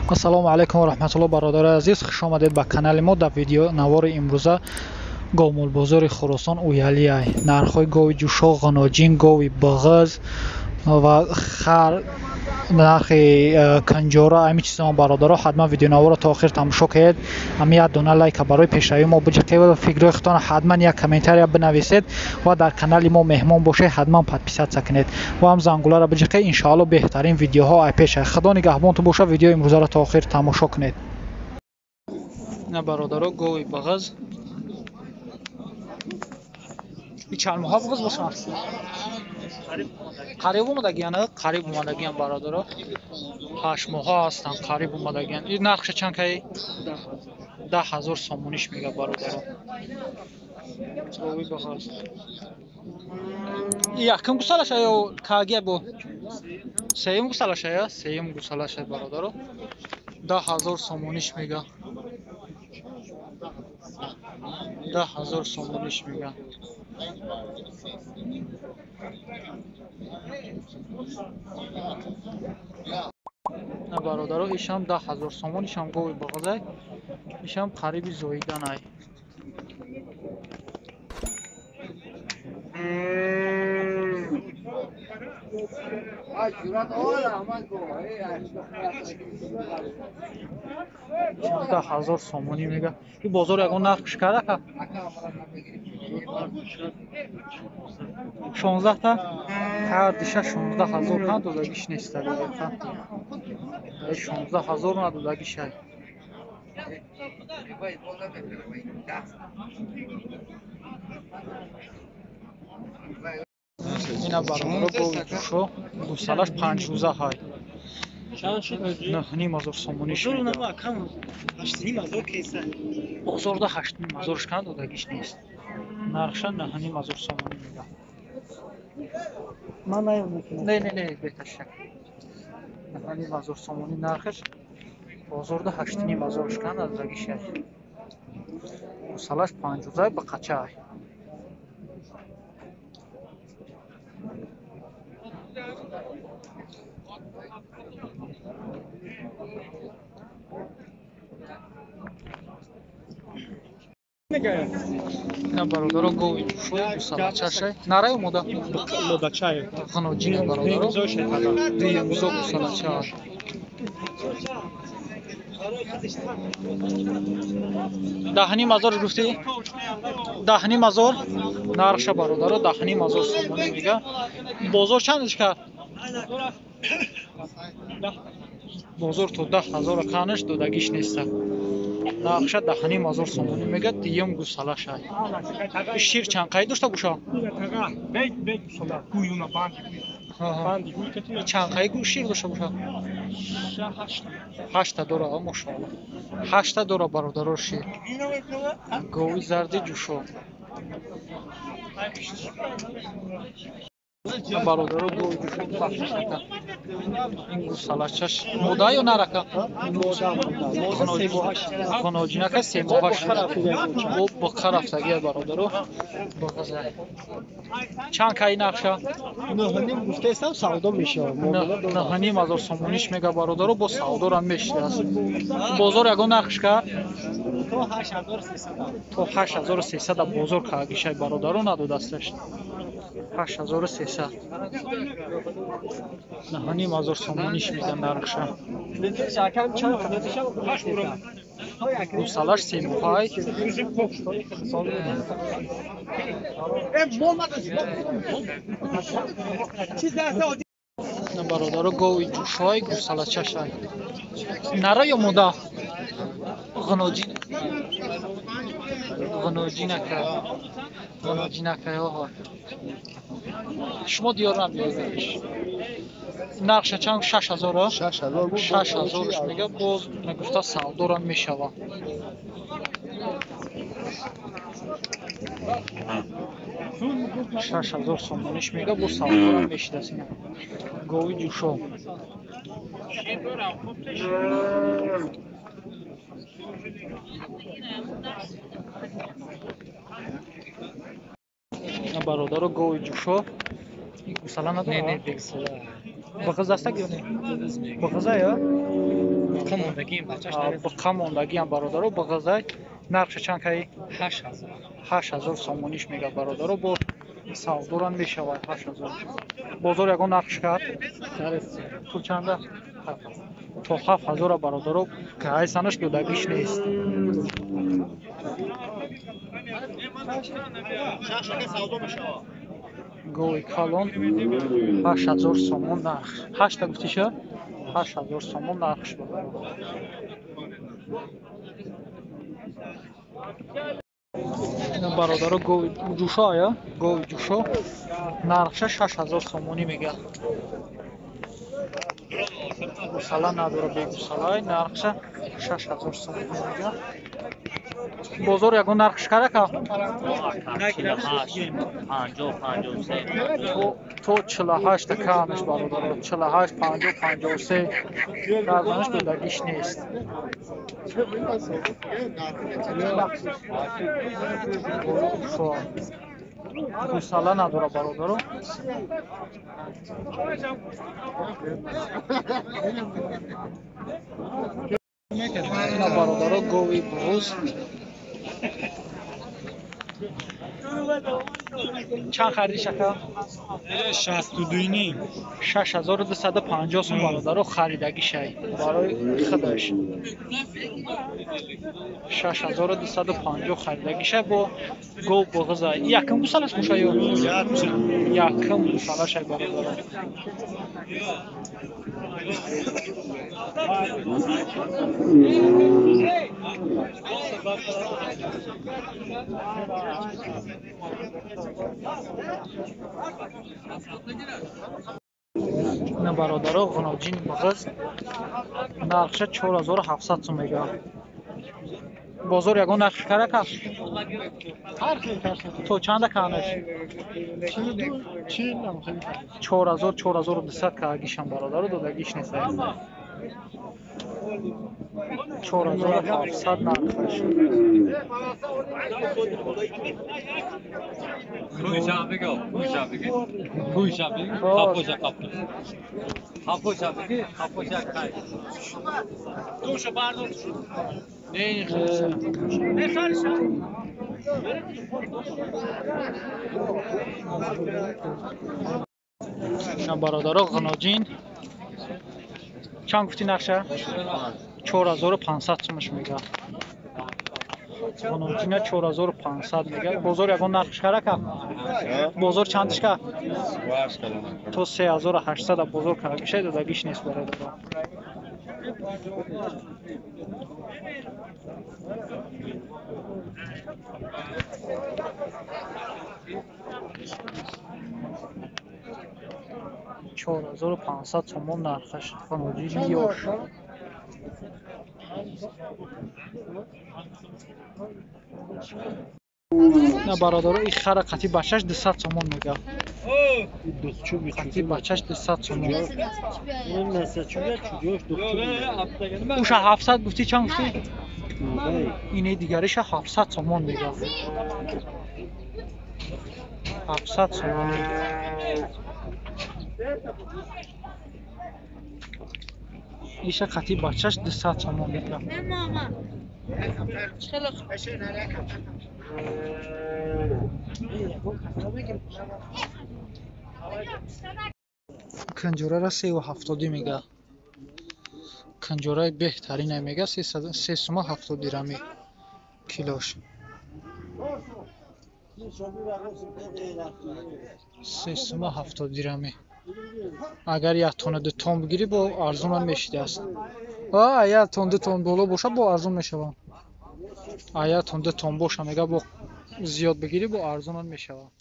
Ассалому алайкум ва раҳматуллоҳ, бародарони азиз, хуш омадед ба канали мо. Дар видео навори имрӯза говмолбозори Хуросон Уялиай, нархҳои гови ҷӯшо, ғаноҷин, гови бағыз ва хар, нархи канҷора, ҳамин чизҳо. Бародаро, ҳатман видеонаворро то охир тамошо кунед. Ҳамин як дона лайка барои пешравии мо биҷиқед ва фикрҳои худтонро ҳатман як комментария бинависед ва дар канали мо меҳмон бошед, ҳатман подписаться кунед ва ҳам зангуларо биҷиқед. Иншоалло беҳтарин видеоҳо ай пеша. Худо нигаҳбонтон бошад. Видеои имрӯзаро то охир тамошо кунед. На бародаро, гови бағыз и чанд моҳа бағыз бошад? Қариб омадагиян, қариб омадагиян бародаро. 8 моҳа ҳастанд, қариб омадагиян. И нархша чанд кай? 10,000 сомониш мега бародаро. Гови бағыз. Якум гусалаша ё кагия бо? Сеюм гусалаша я? Сеюм гусалаша бародаро. 10,000 сомониш мега. 10,000 сомониш мега. На бародаро, ишам 10,000 сомон, ишам гови бағызай, ишам қариби зоиданай. Ишам 10,000 сомонӣ мега. И бозор ягон нарх кардака? 16 та? Ҳар диша 16,000 надодагиш нест. 16,000 надодагишай. Ина бародаро, гови ҷӯшо, гусалаш 5 рӯза ҳай. 9,500 сомониш мега. Бозорда 8,500 кан додагиш нест. Нархша 9,500 сомонӣ мега. Не, не, не, беташак. 9,500 сомонӣ нархаш. Бозорда 8,500 кан додагишай. Гусалаш 5 рӯза ба қачай. Ина бародаро, гови ҷӯшои гусалачашай. Нарай омода? Модачай. Ғаноҷина бародаро. Дуюмзо гусалача. 10,500 гуфтӣ? 10,500 нархша бародаро, 10,500 сомонӣ мега. Бозор чандаш кард? Бозор то 10,000 канаш додагиш неста. Нархша 10,500 сомонӣ мега, дуюм гусалашай. Шир чанд қай дошта боша? Чанд қай шир дошта боша? 8 дора, мошоалло. 8 дора бародаро шир. Гови зарди ҷӯшо. Бародаро, гови ҷӯшо бахшишака. Ин гусалачаш мода ё нарака? Ғаноҷинака се моҳаш. Бо боқа рафтагия бародаро. Бағазай. Чанд кай нархша? 9,5 гуфтаистам, савдо мешавад. 9,500 сомониш мега бародаро, бо савдорам мешидааст. Бозор ягон нархш кард? То 8300. То 8300 бозор кагишай бародаро, надодасташ. 8300. 9,500 сомониш мега нархша. Гусалаш се моҳай. Бародаро, гови ҷӯшои гусалачашай. Нара ё мода? Ғаноҷин. Ғаноҷинака. Ғаноҷинака оҳо. Шумо диёр набиёед. Нархша чанд? 6,000? 6,000. 6,000 мега, боз мегуфта савдорам мешава. 6,000 сомониш мега, боз савдорам мешидааст ина. Гови ҷӯшо. Бародаро, гови ҷӯшо гусала надора? Не, не, гусала. Бағыз астак ё не? Бағыза ё? Буққа мондагиам бародаро, буғизай. Нархша чанд каи? 8000. 8000 сомониш мега бародаро, бо савдорам мешавад 8000. Бозор ягон нархш кард? Пул чанда? То 7000 бародаро, кайсанаш додагиш нест. Гови калон 8000 сомон нарх. 8та гуфтиша? 8000 сомон нархш бародаро. Бародаро, гови ҷӯшо ая? Гови ҷӯшо нархша 6000 сомонӣ мега. Гусала надора, бегусалай, нархша 6000 сомонӣ мега. Бозор ягон нархш карака? То 48 та камеш бародаро, 48, 50, 53 карданаш додагиш нест. Гусала надора бародаро. Ина бародаро, гови буғуз. Чанд харидиш ака? 62.5. 6250 сом бародаро харидагишай барои худаш. 6250 харидагишай бо гов буғуза. Якум гусалаш боша ё? Якум гусалашай бародаро. Ина бародаро, ғуноҷини буғиз нархша 4700 сом мега. Бозор ягон нархш карака? То чанда канаш? 4000, 4200 каагишам бародаро, додагиш нест. 4700 нархаш. Ина бародаро, ғуноҷин чанд гуфти нархша? 4500 сомаш мега. Ғуноҷина 4500 мега. Бозор ягон нархш карака? Бозор чандиш ка? То 3800 бозор карагишай, додагиш нест бародаро. 4500 сомон нархаш ғуноҷини ёш. На бародаро, и хара қати бачаш 200 сомон мега. Қати бачаш 200 сомон. Уша 700 гуфти, чанд гуфти? Ине дигариша 700 сомон мега. 700 сомон. Иша қати бачаш 200 сомон мега. Кунҷораро 3,70 мега. Кунҷораи беҳтарине мега, 3,70 дирами килош. 3,70 дирами. Агар як тонна 2 тон бигирӣ, бо арзонам мешидааст. Як тон 2 тон боло боша, бо арзон мешавад. Як тон 2 тон боша мега, бо зиёд бигирӣ, бо арзонам мешавад.